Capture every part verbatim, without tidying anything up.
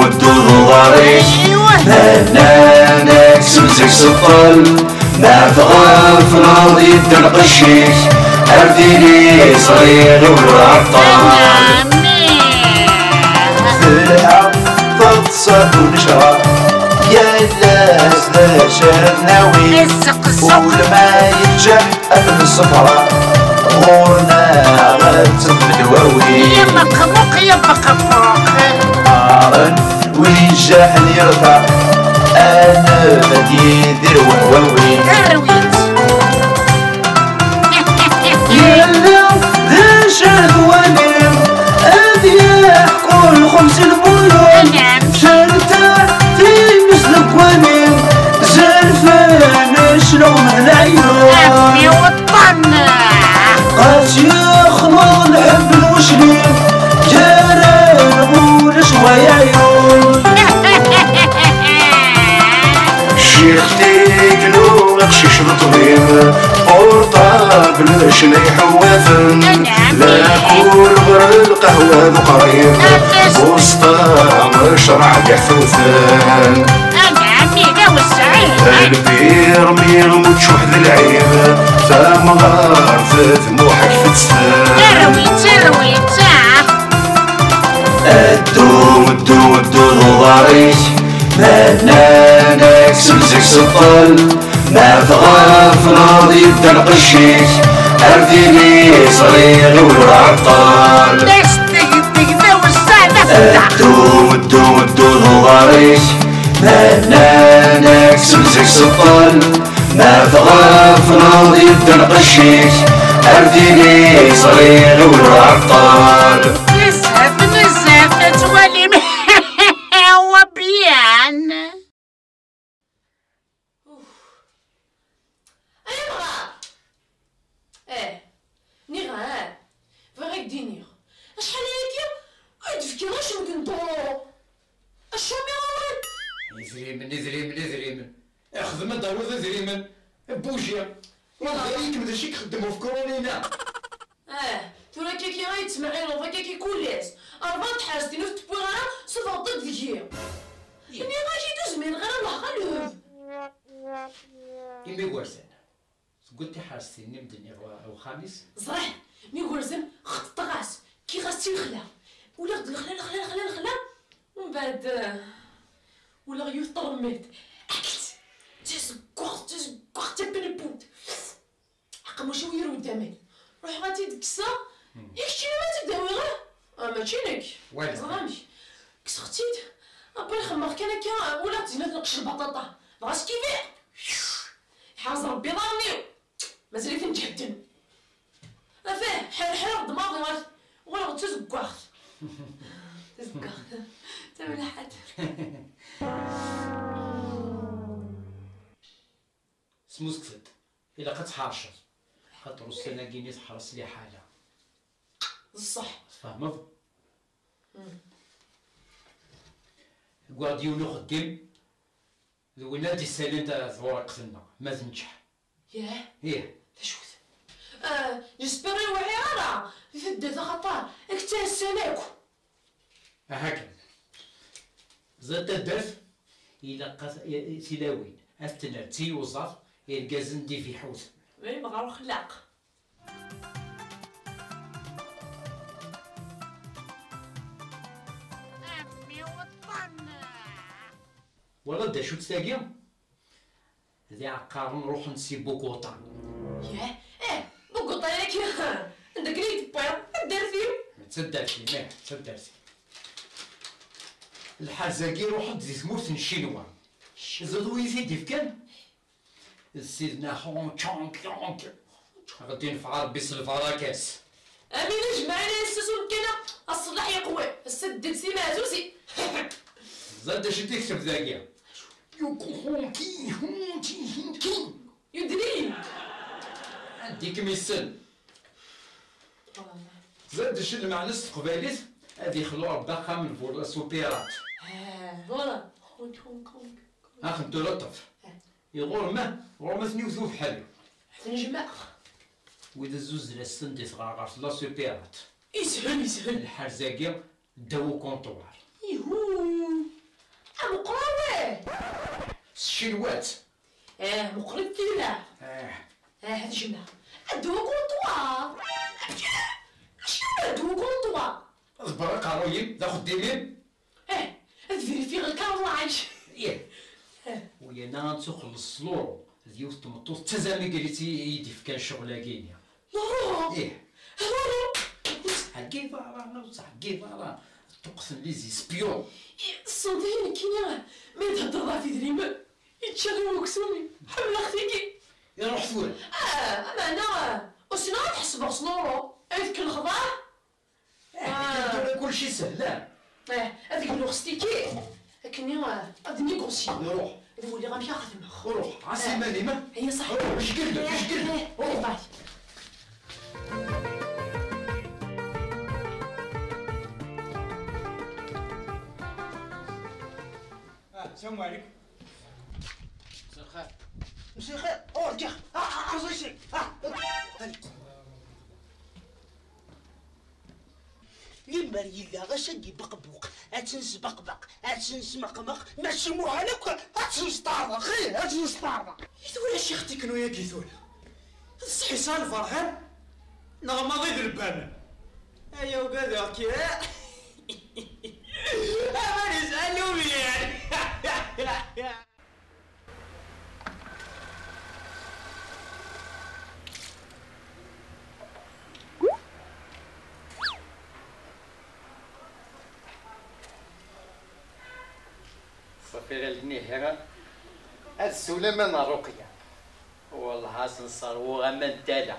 Ddu d uḍar-ik, ma nnan-ak semsek s ṭṭel, ma tɣefleḍ yedda lqecc-ik, ar tiliẓri ɣiwel ur ɛeṭṭel. Telha teḍsa d unecra, yal ass d acu ara d-nawi. Ul ma yeččeḥ ad nessefra, ɣur-neɣ ad temmedwawi. Yabaqabuq, yabaqabuq. Qqaren win ijaḥen yerfa, anef ad yidir wehwawi. Arwit. Yella d acu ad walim, ad yeḥku lxems n lbuyun. Anɛam. Tertaḥ times deg walim, zerfen cclaɣem d leɛyun. Ɛemmi weṭṭan. Qas yexleḍ lḥebb n weclim, gar-aneɣ ulac wa yeɛyun. Ccix tiklu, aqcic d ṭṭbib, portable cna iḥewwaten. Anɛam. Lakul ɣer lqahwa d uqrib, busṭa ccreɛ d iḥtuten. Anɛam, yella wesɛi. Lbirmi muččuḥ d lɛib, tamɣart tmuḥek tettfel. Arwit, arwit, ah. Ddu, ddu, ddu d uḍar-ik, ma nnan-ak semsek s ṭṭel, ma tɣefleḍ yedda lqecc-ik, ar tiliẓri ɣiwel ur ɛeṭṭel. Ddu, ddu, ddu d uḍar-ik, ma nnan-ak semsek s ṭṭel, ma tɣefleḍ yedda lqecc-ik, ar tiliẓri ɣiwel ur ɛeṭṭel. Bezzaf, bezzaf, ad twalim. Wa byan. Ayɣer? Eh, nniɣ-am, bɣiɣ ad k-d-iniɣ. Acḥal ayagi ur d-tefkiḍ acemmek n duru? Acumi awal? Idrimen, idrimen, idrimen. Xdem ad d-tawiḍ idrimen. Bougie. Wala. Ur d-tefkiḍ d acu i ixeddem ufekruṛ-inna. Ah, tura akka-agi ay d-ttmeɛɛineḍ, akka-agi kul ass. Rbeɛ tḥerrest-inu ur t-tewwiḍ ara, sufɣeḍ-t-id deg-i. Ih. Nniɣ-ak-id ur zmireɣ ara ad nehɣ alehhed. Imi igerdan, tewwiḍ tiḥerrest-nni i m-d-nniɣ, a uxxam-is? Ẓriɣ, mi igerdan xeṭṭeɣ-as, kkiɣ-as-tt i lexla. Ulaɣ-d lexla, lexla, lexla, lexla. Mbeɛd, eh, ulaɣ yiwet tṛemmilt. Akked tazeggaɣt, tazeggaɣt tabenbunt. Aqemmuc-iw yerwi-d aman. Ruḥeɣ ad tt-id-kkseɣ. Hmm. I keččini ma tt-id-awiɣ, ah? Ah, mačči nekk. Wala. Ẓer amek. Kkseɣ-tt-id. Après xemmeɣ kan akka, walaɣ-d dinna tneqqec lbaṭaṭa. Dɣa skibiɛ. Iḥrez Rebbi iḍarren-iw. Mazal-iten ǧehden. Afah, ḥerḥreɣ-d maḍi, ɣer-, ɣur-, d tazeggaɣt. Tazeggaɣt. Tamlaḥat. Smusket-d. Ilaq ad tḥerceḍ. Xaṭer ussan-agi-nni teḥreṣ liḥala. D ṣṣeḥ. Tfehmeḍ? Mm. Wwiɣ-d yiwen uxeddim, d win ad d-issalin ta-, tawriqt-nneɣ, ma tenǧeḥ. Yah? Ih. D acu-t? Ah, j'espère ur iwɛi ara. Di taddart axaṭer ad k-ttɛassan akk. Aha kan. Ẓer taddart, ilaq ad, i, i tilawin, ad ten-rr d tiyuẓaḍ, irgazen d ibiḥuten. Ma yebɣa uxlaq. Ɛemmi weṭṭan. Wala d acu-tt tagi? D iɛeqqaren ruḥen si Buguṭa. Yah? Eh, Buguṭa-yagi, anda akken i d-tewwiḍ? Taddart-iw? D taddart-im, ih, d taddart-im. Lḥerz-agi ruḥen-d di tmurt n Ccinwa. Teẓriḍ wi i t-id-ifkan? D Sidna Hong Chong Yong. Ad d-infeɛ Rebbi s lbaraka-s. Amin ajmaɛin ay ass-a s umkan-a, aṣṣellaḥ yeqwi, ass-a ddant timeɛzuzi. Ẓer d acu i d-ikteb dagi. Yukuhunki, hunki, hinki. Yudrin. Anda i kem-yessen? Ẓer d acu lmeɛna s teqbaylit, ad ixlu Rebbi axxam n bu la supérate. Ah, voilà. Hunki, hunki, hunki. Ax n tura ṭṭef. Ah. Iɣur ma, ɣur ma ten-iwet ubeḥri. Ḥed nejmeɛ. Wid azuzzel asten di tɣerɣert la supérate. Ishel, ishel. Lḥerz-agi ddaw ukunṭwar. Ihu. Meqqer awal! S tcinwat! Eh, meqqret tira! Eh. Eh, d jemma. Ddwa comptoir! Acimi ddwa comptoir? Ḍebber aqerruy-im, d axeddim-im. Eh, ad vérifier lkarwac. Ih. Eh. Uyana ad tuxel s loro d yiwet n tmeṭṭut d tazamigrit i i d-ifkan ccɣel-agi-nni. Loro! Ih. Loro! Ur ttɛeggiḍ ara, ur ttɛeggiḍ ara. Ṭṭuqqten les espions. Ih, ṣṣenṭi nekkini, mi d-theddreḍ ɣef idrimen, yečča-yi uksum-iw. Ḥemmleɣ tigi. Iruḥ tura. Ah, ameɛna, ah, ur ssineɣ ad ḥesbeɣ s loro. Ay tkelxeḍ, ah? Eh, akken tura kulci sehlan. Eh, ad gluɣ s tiki, akken, eh, ad négocier. Ruḥ. Ad waliɣ amek ara xedmeɣ. Ruḥ, ɛass iman-im, ah. Aya ṣaḥ. Ruḥ, jgel-d, eh, jgel-d. Eh, ruḥ. Bye. Ah, السلام عليكم. مساء الخير. مساء الخير. Oh, tiens. Ah, ah, ah, ça, c'est, ah, ah. Limmer yella ɣas ad d-ibeqbuq, ad tt-nesbeqbeq, ad tt-nesmeqmeq, mačči muḥal akk ad tt-nesṭerḍeq, ih, ad tt-nesṭerḍeq. I tura ccix Tiknu-yagi tura? D ṣṣeḥ yesɛa lferḥan neɣ maḍi d lbanan? Aya ugadeɣ kra. Aman yesɛa lubiyan. Ṣafi ɣilen ihi ad ssulaman Ṛuqya. Wellah ad sen-sserwuɣ aman n tala.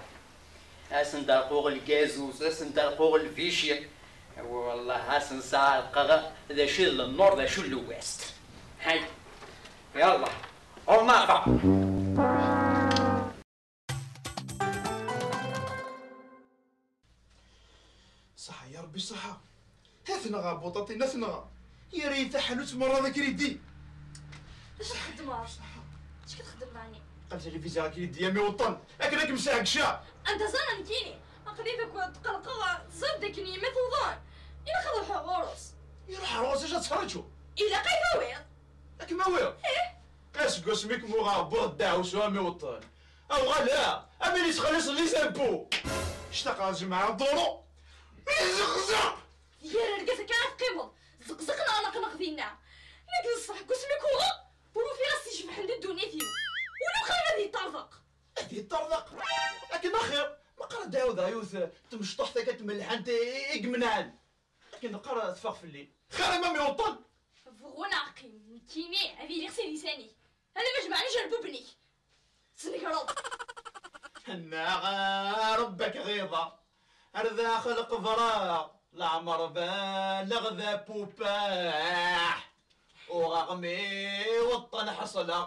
Ad sen-d-rquɣ lgazuz, ad sen-d-rquɣ lbici. Wellah ad sen-sɛerqeɣ d acu i d le nord, d acu i d l'ouest. Hay. Yallah. On avance. Ṣaḥa, ya Ṛebbi, ṣaḥa. Ha-t-neɣ buṭaṭi, ha-t-neɣ. Yerra-yi taḥanut merra d akridi. Acu txeddmeḍ? Ṣaḥa. Acu txeddmeḍ ɛni? Qal tilivizya akridi, a mi weṭṭen. Akken ad kem-sɛeggceɣ. Anda ẓran nekkini? Aql-i deg tqelqeɣ, teẓriḍ dakken yemma tuḍen. Ilaq ad ruḥeɣ ɣur-s. Iruḥ ɣur-s, acu ad teḥraǧu? Ilaq ad t-tawiḍ. Ad kem-awiɣ? Ih. Aseggas mi kem-uɣeɣ wwiɣ-d ddaɛwessu a mi weṭṭen. Awɣal ha, am win yettxelliṣen les impôts. Ctaqeɣ ad jemɛeɣ ḍuru. Izeqzeq! Gar argaz akka ara teqqimeḍ, zeqzeq neɣ neqneq dinna. Nekk d ṣṣeḥ deg wasmi k-uɣeɣ, ur ufiɣ ass icebḥen di ddunit-iw. Ulaw qrib ad yi-ṭṭerḍeq. Ad yi-ṭṭerḍeq? Akken axir, meqqar ad d-ɛawdeɣ yiwet n tmecṭuḥt akka tmelḥant i, i, i imenɛen. Akken meqqar teffeɣ fell-i. Xir ma mi uṭṭen. Bɣu neɣ qqim, nekkini ad iliɣ s idisan-ik. Alamma jemɛen ijerbuben-ik. Tesnegreḍ. Hennaɣ, Rebbi ad k-ɣiḍeɣ. Ar daxel qebreɣ, leɛmer baleɣ d apupaḥ. Uɣeɣ mi weṭṭen ḥeṣleɣ.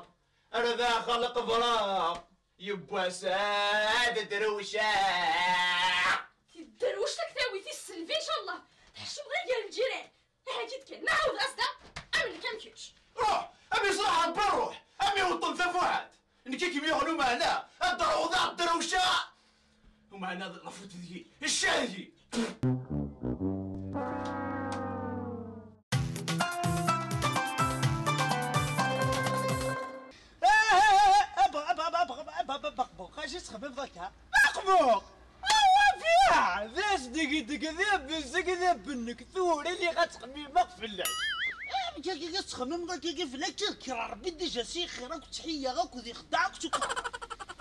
Ar daxel qebreɣ, yiwwas ad drewceɣ. Tidderwect ad k-tawi tisselbi, ncallah. Tḥeccmeḍ ay gar lǧiran. Aha-k-id kan, ma ɛawdeɣ-as da, am nekk am kečč. Ruḥ, am yesraḥ Rebbi ruḥ, am iweṭṭen tafuḥant. Nekk i kem-yuɣen umeɛna, ad d-terwuḍ ad d-rewceɣ. Umeɛna d lafut deg-i, ccah deg-i. Acu txemmimeḍ akka? Aqbuq! Awa fiha! D asdegdeg d abezg d abennek, tura lliɣ ad ttxemmimeɣ fell-ak. Amek akka i tettxemmimeḍ akka fell-ak? Kker Rebbi déjà si xir akk ttḥiya akk d ixeddaɛ akk tukkra.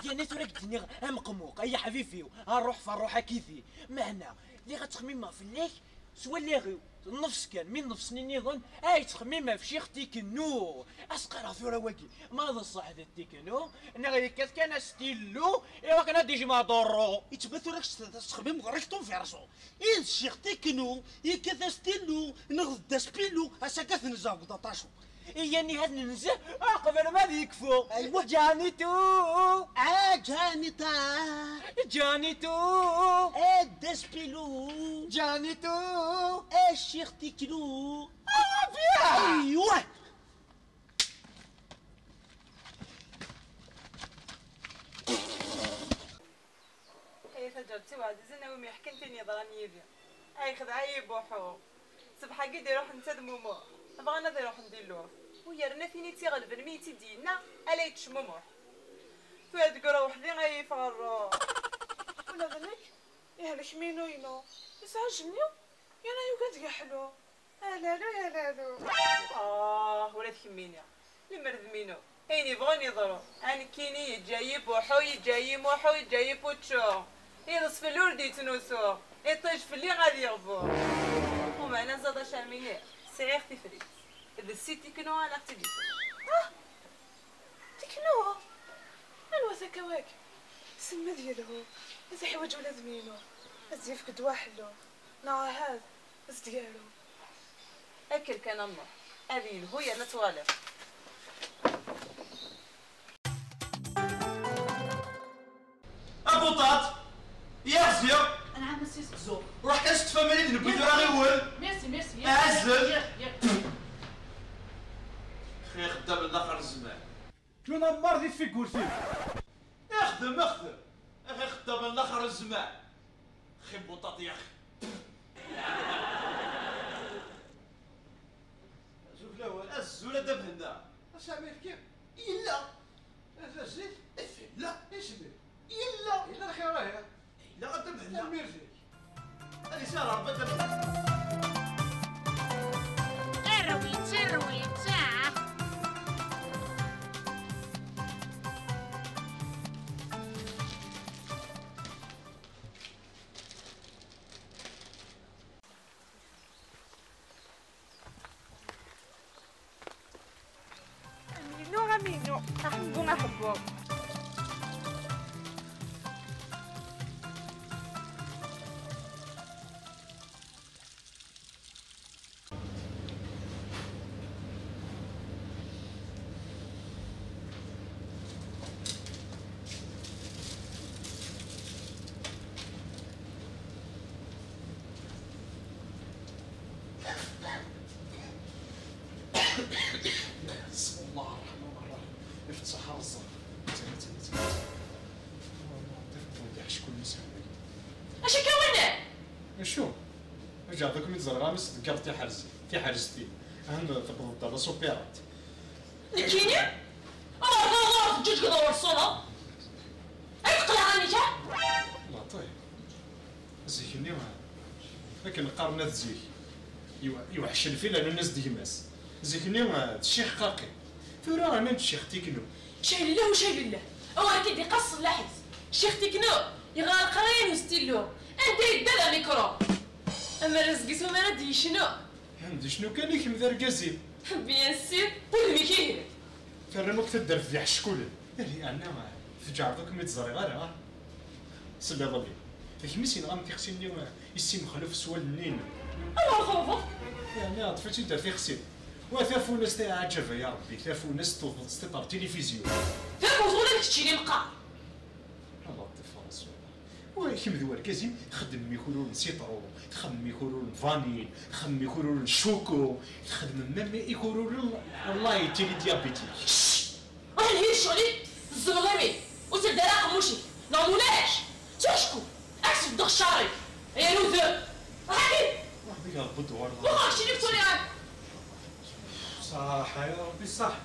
Yerna tura k-d-nniɣ ameqmuq, ay aḥbib-iw, a rruḥ f rruḥ akidi. Meɛna, lliɣ ad ttxemmimeɣ fell-ak s wallaɣ-iw, nnefs kan, mi nnefsen nniḍen, ay ttxemmim ɣef Ccix Tiknu. As-qqareɣ tura wagi, ma d ṣṣeḥ d Tiknu, neɣ yekkat kan astillu, i wakken ad d-ijmeɛ duṛṛu. Yettban tura kečč tettxemmimeḍ recto verso. I d Ccix Tiknu, yekkat astillu, neɣ d aspillu, ass-agi ad t-nzerbeḍ aṭacu. Iyyani ad nenzeh, aqbel ma ad yekfu. Aywa. Ǧanitu. Ah, Ǧanita. Ǧanitu. Eh, d aspilu. Ǧanitu. Eh, Ccix Tiknu. Aywa. Ay taǧert-iw ɛzizen, a wi m-yeḥkan tin yeḍran yid-i. Ay xedɛa-yi Buḥu. Ṣṣbeḥ-agi d-iruḥ netta d Mumu. Bɣan ad iruḥen di lluf. U yerna tin i tt-iɣelben mi i tt-id-yenna, ala yettecmumuḥ. Tura deg ura weḥdi ay yeffeɣ rruḥ. Ula d nekk, yehlek minu-inu. Yesɛa ajenni, yerna yugi ad yeḥlu. Alalu, alalu. Ah, ula d kemmini. Lemmer d minu, ayen yebɣun yeḍru. A nekkini yeǧǧa-yi Buḥu, yeǧǧa-yi Muḥu, yeǧǧa-yi Pučču. Iḍes fell-i ur d-yettnusu, iṭij fell-i ad yeɣbu. Umeɛna ẓad acarmini, sɛiɣ tifrit. D si tiknu ara ɣ-tt-id-yefk. Ah! Tiknu? Anwa takka-wagi? Semmad yelhu, ad iḥwaǧ ula d minu. Ad d-yefk ddwa ḥellu. Neɣ ahat, ad s-d-yaru. Akken kan a Muḥ, ad yelhu yerna ad twaliḍ. Abuṭaṭ! Yak ziɣ! Anɛam a si Zqeẓẓur. Ruḥ kan s tfamili d newwi tura ɣiwel! Merci, merci. Aɛzel! Yak, yak. Xi xeddam n laxer zman. Tluna mmar di tfigurtin. Ixdem, ixdem! Axi xeddam n laxer zman! Xi buṭaṭ yaxi! Azul fell-awen. Azul a Dda Mhenna. A Sami, efk-, yella. Tazzit? Tella. Isem-im? Yella. Yella lxir, ahi. Yella a Dda Mhenna. Tanemmirt-ik. Ad isir Rebbi a Dda Mhenna. Arwit, arwit, ah. Aminu, aminu, aḥebbu, aḥebbu. بسم الله الرحمن الرحيم. افتح الزهر. Acu akka winna? Acu? Aǧaɣ akk mi ẓriɣ amas tdeggaḍ tiḥerzi, tiḥerzt-im. Ahem, tewwḍeḍ la supirant. Nekkini? Awer d awer teǧǧuǧgeḍ awer tsuneḍ. Ay teqleɛ amek-a? Laṭi. Zik-nni, akken qqaren at zik, iw-, iweḥc lfil rnan-as-d gma-s. Zik-nni, d ccix Qaqi. Tura rnan-d ccix Tiknu. Cay lillah u cay lillah. Awer akka i d-iqqar ṣṣellaḥ-is. Ccix Tiknu, yeɣra leqraya n ustillu. Anda yedda d amikru. Amer azeggas umar ad d-yecnu. Anda yecnu kan i kemm d argaz-im. Bien sûr, udem-ik ihi. Terram akk taddart d iḥeckulen. Ihi, ɛni tǧeɛreḍ akk mi tt-ẓriɣ ara, ah? Selliḍ-iyi. Kemm i s-yenɣan tixsi-nni i Si Mexluf s wallen-nni-inem? Awer tewweḍ! Yeɛni, ṭṭef-itt-id ar tixsi. Wa tafunast, ay aɛǧab, ay a Rebbi, tafunast tuḍeḍ s tiṭ ar tilifizyu. Tafunast ula d keččini meqqar. Allah ṭṭef Rasul. Wa kemm d wergaz-im, xeddmem ikururen n sitṛu, txemmem ikururen n vanille, txemmem ikururen n ccuku, txedmem même ikururen n light i les diabétiques. Ruḥ lhi d ccɣel-ik, tezzenḍ imi, ur teldi ara aqemmuc-ik, neɣ d ulac, ttacku, ad k-sbeddeɣ ccer-ik, ay arudem, ruḥ akkin! Ruḥ beg Rebbi ddwar. Ruḥ, keččini ur ttwaliɣ ara. Ṣaḥ, ay Rebbi ṣaḥ.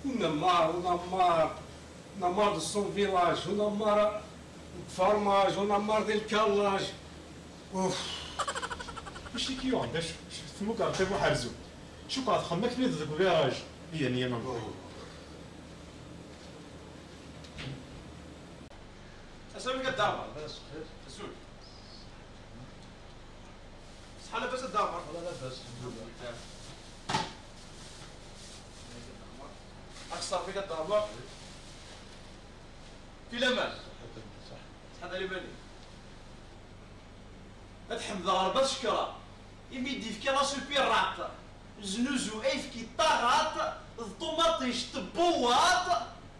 Unamar, unamar, unamar de son village, unamar de fromage, unamar de lkallaj. Uf. Acu i k-yuɣen d acu? Tmuggreḍ tabuḥerzunt. Cukkeɣ txemmem akken i d deg ugaraj. Yan, yan. Asawi ka ddaɣ. Azul. Ṣṣeḥ labas a Dda Ɛmer? Wala labas, lḥemdulillah. Axṣer fik a Dda Ɛmer. Fi laman. Ṣṣeḥ. Ṣṣeḥ a liman-ik. Ad ḥemdeɣ Rebbi ad cekkreɣ imi d-yefka la supirant, znuzu ayefki d taɣaṭ d ṭumaṭic tebbuwaṭ,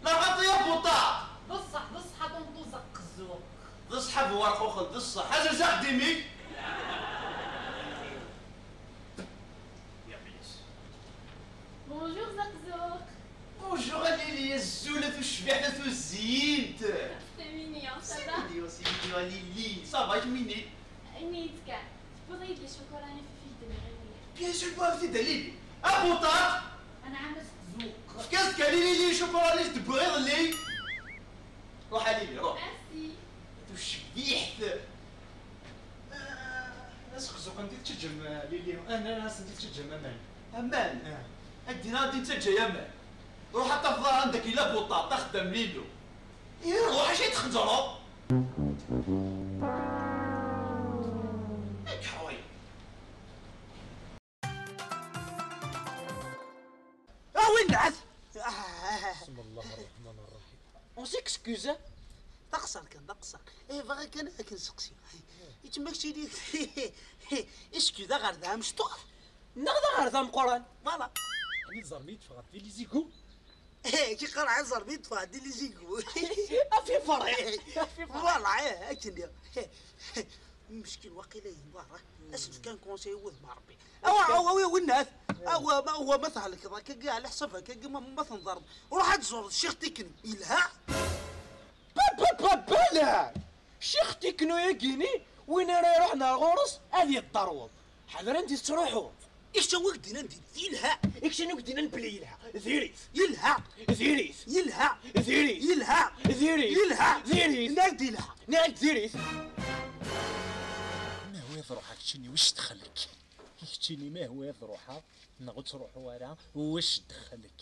la ɣaṭi a buṭaṭ. D ṣṣeḥ, d ṣṣeḥ a ṭunṭu Zaqezuq. D ṣṣeḥ a bu warquqen, d ṣṣeḥ. Azul s axeddim-ik. Bonjour Zaqezuq. Bonjour a Lili, azul a tucbiḥt a tuzyint. C'est mignon, ça va? C'est mignon, c'est mignon a Lili. Ça va, kemmini? Ini-yi-d kan, tewwiḍ-iyi-d ccukura i tifif d-nɣini. Bien sûr, tewwiḍ-t-id a Lili. A buṭaṭ! Anɛam a Zaqezuq. Efk-as-d kan i Lili ccukṛa-nni s-d-wwiɣ iḍelli. Ruḥ a Lili, ruḥ. Merci. Tucbiḥt. Ah, asqeẓẓuq-nni tettaǧǧam, ah, Lili, ah, nnan-asen tettaǧǧam aman. Aman? Ah. Ad d-iniɣ ad d-nettaǧǧa aman. Ruḥ ad tafeḍ anda-k yella buṭaṭ, axeddam Lillu. Ihi ruḥ, acu i txeẓẓreḍ? Nekk ḥuy. Ah, win nɛet! Ah, ah, ah. بسم الله الرحمن الرحيم. On s'excuse. D aqeṣṣer kan, d aqeṣṣer. Eh, bɣiɣ kan ad k-nseqsi. Yettmak tili, est-ce que d aɣerda amecṭuḥ neɣ d aɣerda ameqqran? Voilà. Ɛni tẓermi teffeɣ di les égouts? Eh, ki qqar ɛni tẓermi teffeɣ di les égouts? Afi ferri. Afi ferri. Voilà, eh, akken. Eh, eh, meskin waqila yembarra. As-nefk kan conseil i wudem n Rebbi. Awa, awa, awa, winnat. Awa, ma, awa, ma thelkeḍ akkagi, ɛla ḥsab akkagi, ma, ma tenḍerḍ. Ruḥ ad tẓureḍ Ccix Tiknu. Yelha. Ba, ba, ba, bala! Ccix Tiknu-yagi-ni, win ara iruḥen ar ɣur-s, ad yedderweḍ. Ḥader anda i tettruḥuḍ. Ikcen wi k-d-inan di, yelha. Ikcen wi k-d-inan belli yelha. Diri-t. Yelha. Diri-t. Yelha. Diri-t. Yelha. Diri-t. Yelha. Diri-t. Nniɣ-ak-d yelha. Nniɣ-ak diri-t. Ma hwiḍ ruḥ, keččini, wis dxel-ik? Keččini ma hwiḍ ruḥeɣ neɣ ur ttruḥu ara, wac ddexxel-ik?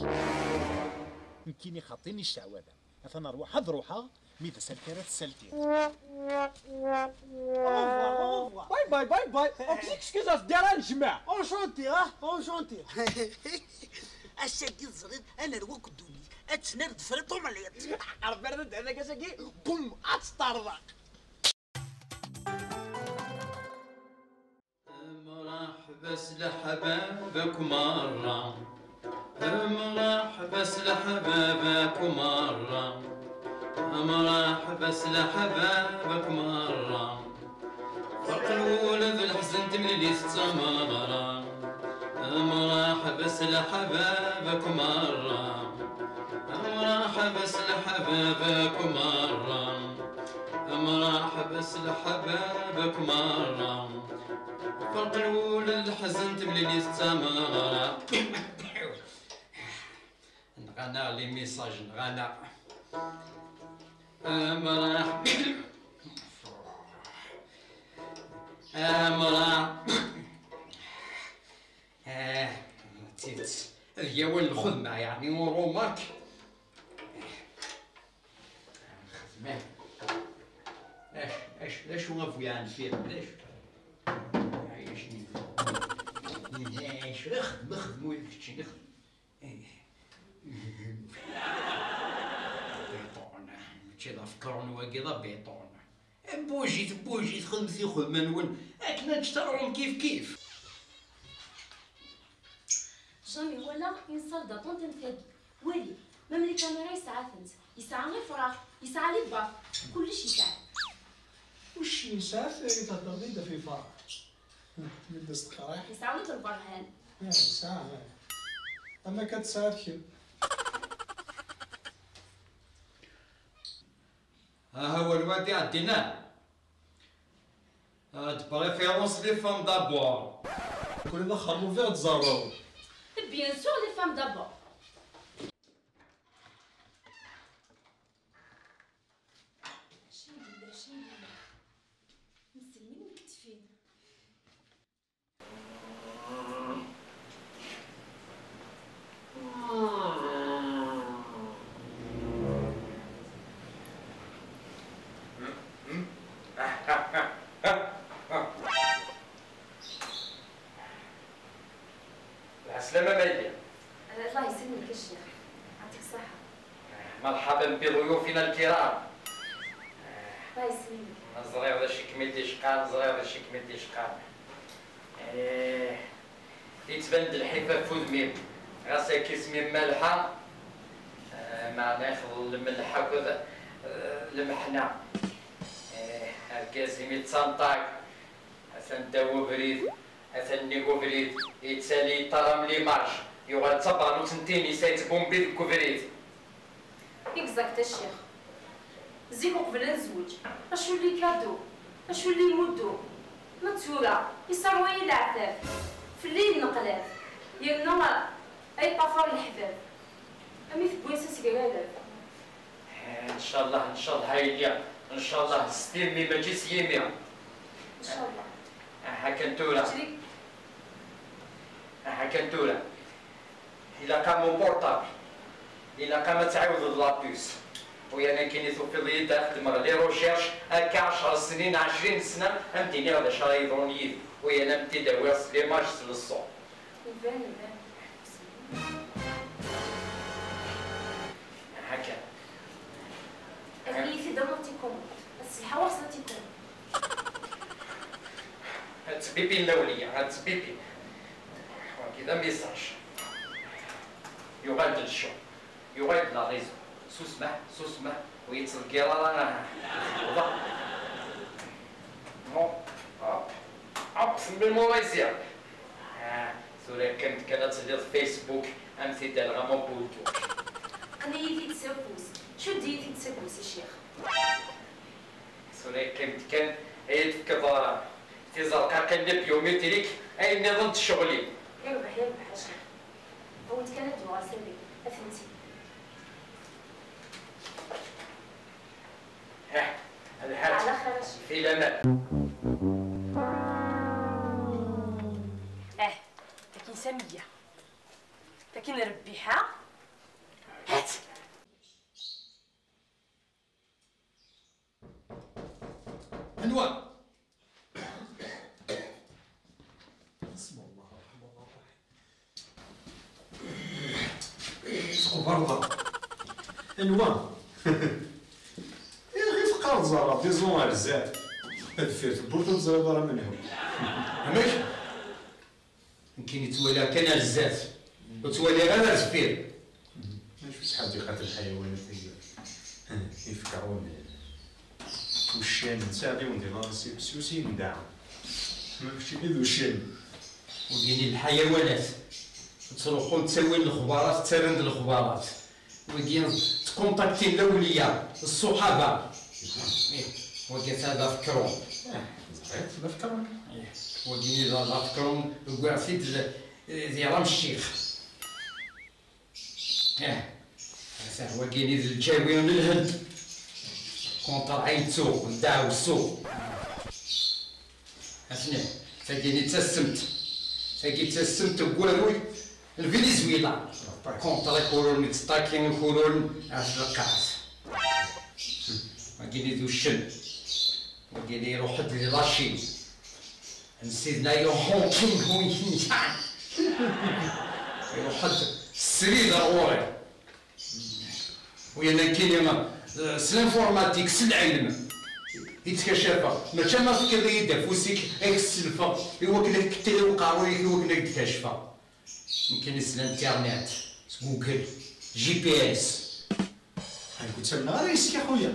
Nekkini xaṭi i ccɛwada. Atan rwaḥ ad ruḥeɣ, mi d asalti ara tessaltiḍ. Au revoir, au revoir. Bye bye, bye bye. On s'excuse à ce dérangement. Enchanté, hein, enchanté. Ass-agi teẓriḍ, ad nerwu akk ddunit, ad tt-nerr d friṭ umliṭ. Rebbi, rad ad d-hdak ass-agi, bum, ad teṭṭerḍeq. Mṛaḥba s leḥbab akk meṛṛa. Mṛaḥba s leḥbab akk meṛṛa. Mṛaḥba s leḥbab akk meṛṛa. Ferq lwul d leḥzen, timlilit d tameɣra. Mṛaḥba s leḥbab akk meṛṛa. Mṛaḥba s leḥbab akk meṛṛa. Mṛaḥba s leḥbab akk meṛṛa. Ferq lwul d leḥzen, timlilit d tameɣra. Nɣan-aɣ les messages, nɣan-aɣ. Amraḥ. Amraḥ. Ah, d tidet. Ad yawen lxedma, yeɛni, urumak. Nxedm. Acu, acu, d acu a bu Ɛenfir, d acu? Ɛic, d acu, xdem, xdem, ur keččini, xdem. Biṭun, mačči d afekṛun wagi, d abiṭun. Bujit, bujit, xedmet ixedma-nwen akken ad teččet, ad tṛuḥem kif kif. Jamais walaɣ une salle d'attente am tagi. Wali, même les caméras yesɛa-tent. Yesɛa ifrax, yesɛa les bacs, kullec yesɛa. Wicc yesɛa, thedreḍ-id ɣef ifrax. Mi d-as-teqriḥ. Yesɛa wi d lberhan. Ah, yesɛa, ah. Ama akka tesɛiḍ kemm. Aha, walwa d iɛeddin-a. Ah, de préférence les femmes d'abord. Kul d axxam ufiɣ tzerreḍ. Bien sûr, les femmes d'abord. Cingila, cingila. Mselmin mi k-ttfin. العسلامة مايديا. الله يسلمك الشيخ، يعطيك الصحة. مرحبا بضيوفنا الكرام. الله يسلمك. Ẓriɣ d acu i kem-id-icqan, ẓriɣ d acu i kem-id-icqan. Eh, yettban-d lḥif ɣef udem-im. Ɣas akka isem-im Malḥa, eh, meɛna ixḍel lmelḥ akked, eh, lmeḥna. Eh, argaz imi d tanṭag, atan ddaw ubrid, atan nnig ubrid, yettali yeṭṭaram l'image, yuɣal d tabeṛnut n tinis ay yettbumbi deg ubrid. Exact a ccix. Zik uqbel ad nezweǧ, acu lli kadu, acu lli muddu. Ma d tura, isserwa-yi leɛtab, fell-i yenneqlab, yerna ay ṭṭafar leḥbab. Mi tewwi s asegrar. Ncallah, ncallah a yelli, ncallah s tirmi mačči s yimi. Ncallah. Aha kan tura. Aha kan tura. Ilaq-am uportable. Ilaq-am ad tɛiwdeḍ la puce. U yan akken i tufiḍ-iyi-d ad xedmeɣ les recherches, akka ɛecṛ snin, ɛecrin sna, ad m-d-iniɣ d acu ara yeḍrun yid-i. U yan ad m-t-id-awiɣ s l'image s le son. Iban, iban. Akka. Ad iyi-t-id-awiḍ tikumund. Ad selḥeɣ ɣur-s la tikumund. Ad ttbibin lawliya, ad ttbibin. Wagi d amisaj. Yuɣal-d lecɣel. Yuɣal-d la raison. Susmeḥ, susmeḥ, ur yettḍeggir ara. Bon, hop, hop, temmémoriser. Ah, tura kkremt kan ad tiliḍ Facebook, am tidal ɣama buldu. Qqen-iyi-t-id s afus, cudd-iyi-t-id s afus, a ccix. Tura kkremt kan ad yi-d-tefkeḍ, ah, tizerqaqin les biométriques, ayen nniḍen d ccɣel-im. Irbeḥ, irbeḥ, a ccix. Awent kan ad d-yuɣal s abrid. Atenti. Hah, lḥal. Ɛla xir a ccix. Fi laman. Ah, takin Samiya. Takin Rebbiḥa. Hat! Anwa? Squ berḍa. Anwa? Iɣi teqqareḍ zerreɣ dix ans ar zdat. Deffir tewwurt ur teẓriḍ ara menhu. Amek? Nekkini ttwaliɣ kan ar zdat, ur ttwaliɣ ara ar deffir. Acu sḥadiqat lḥayawanat-agi? Ifkerrun, uccan, ttɛeddiwen di ɣer-s, s usin daɣen. Ma keččini d uccen. Wigini lḥayawanat ttruḥun ttawin lexbarat, ttarran-d lexbarat. Wigi ttkuntaktin lawliya, ṣṣuḥaba. Ih, wagi ata d afekṛun. Ah, ẓriɣ d afekṛun. Ih, wagini d afekṛun, wwiɣ-t-id di Ram Ccix. Ih, ata wagini d lǧawi n Lhend. Kunṭar Ɛin Ttuɣ, d ddaɛwessu. Asni, tagini d tassemt. Tagi d tassemt n waruy n Venezuela. Kontra ikurun yettṭaki ikurun ɣef tleqqaɛt. Wagini d uccen. Wagini iruḥ-d di la Chine. N sidna Yuhun King Hu Hin Yang. Iruḥ-d srid ar ɣur-i. U yerna nekkini, eh, s l'informatique, s lɛilm i ttkacafeɣ. Mačči ma tefkiḍ-iyi-d afus-ik, ad k-sselfeɣ, i wakken ad k-kkteɣ i uqerruy-ik, i wakken ad k-d-kacfeɣ. Nekkini s l'internet, s Google, G P S. Nekk ur ttamneɣ ara yes-k, a xuya.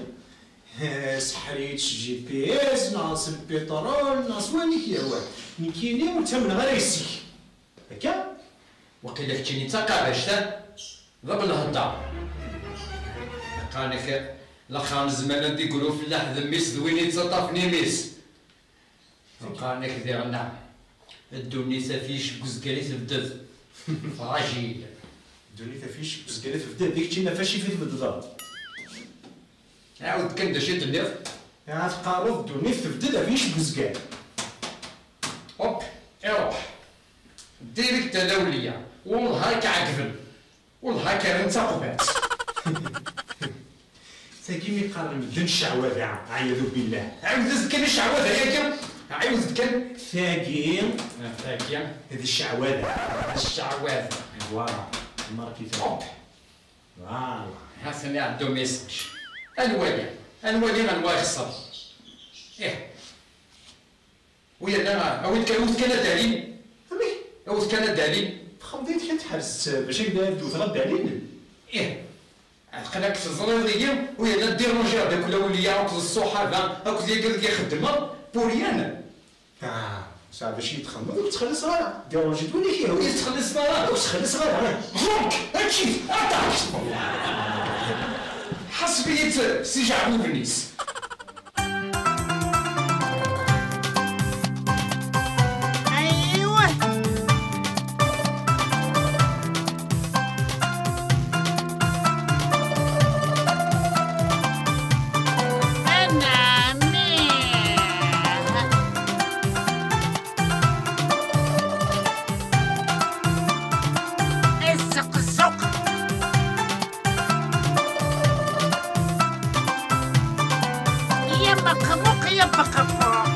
Eh, seḥḥer-iyi-d s G P S, neɣ s lpiṭrul, neɣ s wayen i k-yehwan. Nekkini ur ttamneɣ ara yes-k. Akka? Waqila keččini d taqabact, a? D abelhedda. Qqaren-ak, laxer n zzman ad d-igru fellaḥ d mmi-s d win yettaṭṭafen imi-s. Qqaren-ak diɣen, ddunit af yicegg uzger i tebded. Fragile. Ddunit af yicegg uzger i tebded, d keččini ɣef wacif i tbeddeḍ. Ɛawed kan d acu i d-tenniḍ. Iɛad teqqareḍ ddunit tebded ɣef yicegg uzger. Hop, iruḥ. Direct a lawliya. Wellah ad k-ɛeggben. Wellah ad k-rren d taqbatt. Tagi mi qqaren medden ccɛwada, ɛiyadu billah. Ɛiwdet kan ccɛwada-yagi. Ɛiwdet kan. Tagi. Ah, tagi. D ccɛwada. D ccɛwada. Voilà. Marki tagi. Hop. Voilà. Ha-t-an iɛedda umessage. Ad nwali. Ad nwali anwa ixṣer. Ih. U yerna, awit kan, awit kan ad d-alin. Amek? Awit kan ad d-alin. Txemmeḍ-it kan tḥerz bac ad d-wteɣ ad d-alin. Ih. Aql-ak teẓriḍ-iyi, u yerna ddiranjiɣ-d akk lawliya akked ṣṣuḥaba akked yagi deg i xeddmeɣ, pour rien. Ah, saɛd acu i txemmeḍ, ur ttxelliṣ ara. Dérange-it win i k-yehwan. Ur ttxelliṣ ara. Ur ttxelliṣ ara. Donc, aččit, aṭac! Ḥaseb-iyi-tt s ijeɛbuben-is. Baqerruq ya baqerruq.